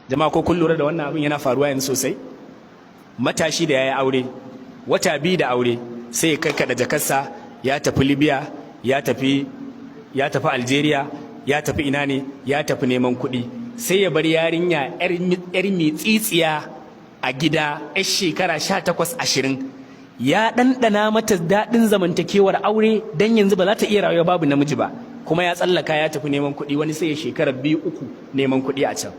Jama'a, ko kun lura da wannan abin yana faruwa yanzu sosai? Matashi da ya yi aure, wata 2 da aure, sai ya karkada jakarsa, ya tafi Libya, ya tafi Algeria, ya tafi ina ne, ya tafi neman kuɗi. Sai ya bar yarinya yar mitsitsiya a gida, yar shekara 18, 20. Ya ɗanɗana mata daɗin zamantakewar aure, don yanzu ba za ta iya rayuwa babu namiji ba. Kuma ya tsallaka ya tafi neman kuɗi. Wani sai ya shekara 2, 3 neman kuɗi a can.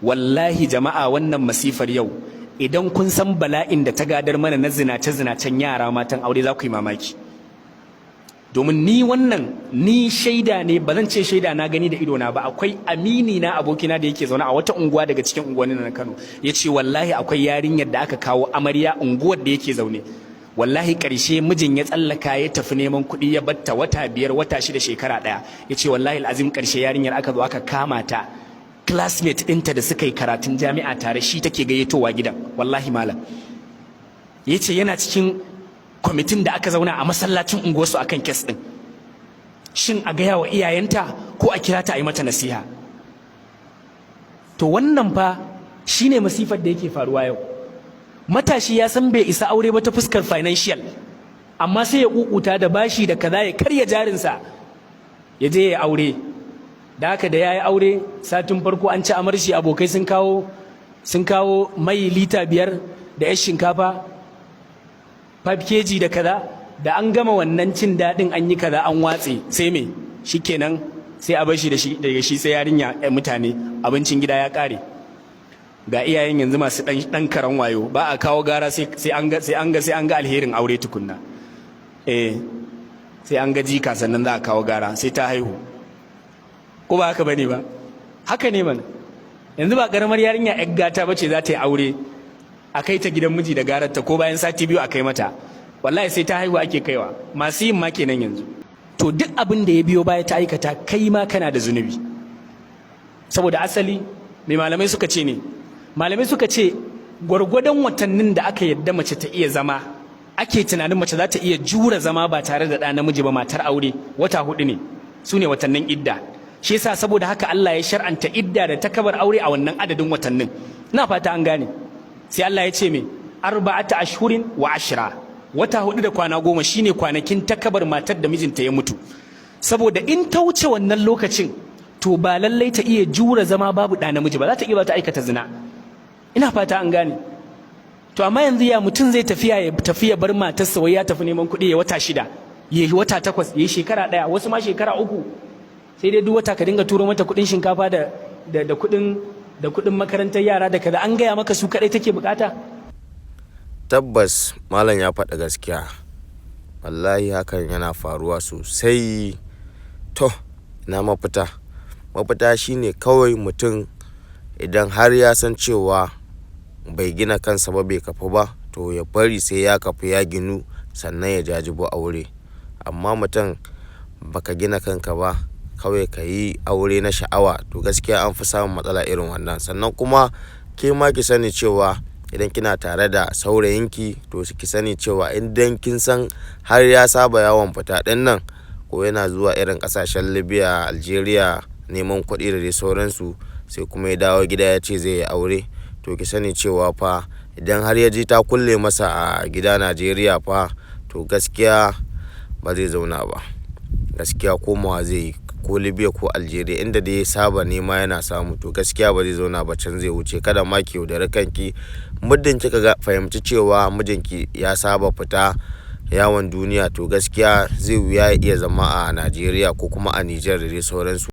Wallahi jama'a, wannan masifar yau, idan kun san bala'in da ta gadar mana na zinace zinacen yara matan aure, za ku yi mamaki. Domin ni wannan, ni shaida ne, ba zan ce shaida na gani da idona ba. Akwai amini na, abokina da yake zaune a wata unguwa daga cikin unguwannin na Kano. Ya ce wallahi akwai yarinyar da aka kawo amarya unguwar da yake zaune. Wallahi ƙarshe mijin ya tsallaka ya tafi neman kuɗi, ya batta wata 5, wata 6, shekara ɗaya. Ya ce wallahi azim, ƙarshe yarinyar aka zo aka kama ta. Classmate ɗinta da suka yi karatun jami'a tare shi take gayyatowa gidan. Wallahi malam, ya ce yana cikin kwamitin da aka zauna a masallacin unguwarsu akan case ɗin, shin a gaya wa iyayenta ko a kira ta a yi mata nasiha. To wannan fa shine masifar da yake faruwa yau. Matashi ya san bai isa aure ba ta fuskar financial, amma sai ya kukuta da bashi da kaza, ya karya jarinsa, ya je ya aure. Da haka da ya yi aure, satin farko an ci amarshi, abokai sun kawo mai lita 5 da yar shinkafa 5 kg da kaza. Da an gama wannan cin daɗin, an yi kaza, an watse, sai me? Shikenan, sai a bar shi da shi, daga shi sai yarinya. Mutane, abincin gida ya ƙare. Ga iyayen yanzu masu ɗan karan wayo, ba a kawo gara sai an ga alherin aure tukunna. Eh, sai an ga jika sannan za a kawo gara, sai ta haihu. Ko ba haka bane ba? Haka ne mana. Yanzu ba karamar yarinya yar gata bace za ta yi aure a kai ta gidan miji da gararta, ko bayan sati 2 a kai mata. Wallahi sai ta haihu ake kaiwa, masu yin ma kenan yanzu. To duk abin da ya biyo baya ta aikata, kai ma kana da zunubi. Saboda asali mai malamai suka ce ne? Malamai suka ce gwargwadon watannin da aka yadda mace ta iya zama, ake tunanin mace za ta iya jura zama ba tare da ɗa namiji ba, matar aure, wata 4 ne, su ne watannin idda. Shi yasa, saboda haka Allah ya shar'anta idda da takabar aure a wannan adadin watannin. Ina fata an gane. Sai Allah ya ce me? أربعة أشهر وعشرا. Wata 4 da kwana 10 shine kwanakin takabar matar da mijinta ya mutu. Saboda in ta wuce wannan lokacin, to ba lallai ta iya jura zama babu ɗa namiji ba, za ta iya ba ta aikata zina. Ina fata an gane. To amma yanzu ya mutum zai tafiya, ya tafi ya bar matarsa, wai ya tafi neman kuɗi, ya wata 6, ya yi wata 8, ya yi shekara 1, wasu ma shekara 3. Sai dai duk wata ka dinga turo mata kuɗin shinkafa da kuɗin makarantar yara da kaza. An gaya maka su kaɗai take bukata? Tabbas malam ya faɗi gaskiya. Wallahi hakan yana faruwa sosai. To, ina mafita? Mafita shine kawai mutum idan har ya san cewa bai gina kansa ba, bai kafu ba, to ya bari sai ya kafu, ya ginu, sannan ya jajibo aure. Amma mutum baka gina kanka ba, kawai ka yi aure na sha'awa, to gaskiya an fi samun matsala irin wannan. Sannan kuma ke ma ki sani cewa idan kina tare da saurayinki, to ki sani cewa idan kin san har ya saba yawon fita ɗin nan, ko yana zuwa irin ƙasashen Libya, Algeria neman kuɗi da dai sauransu, sai kuma ya dawo gida ya ce zai yi aure, to ki sani cewa fa idan har ya ji ta kulle masa a gida Najeriya fa, to gaskiya ba zai zauna ba. Gaskiya komawa zai yi, ko Libya ko Algeria, inda dai ya saba nema yana samu, to gaskiya ba zai zauna ba, can zai wuce. Kada ma ki yaudari kanki. Muddin kika ga fahimci cewa mijinki ya saba fita yawon duniya, to gaskiya zai wuya ya iya zama a Najeriya ko kuma a Nijar da dai sauransu.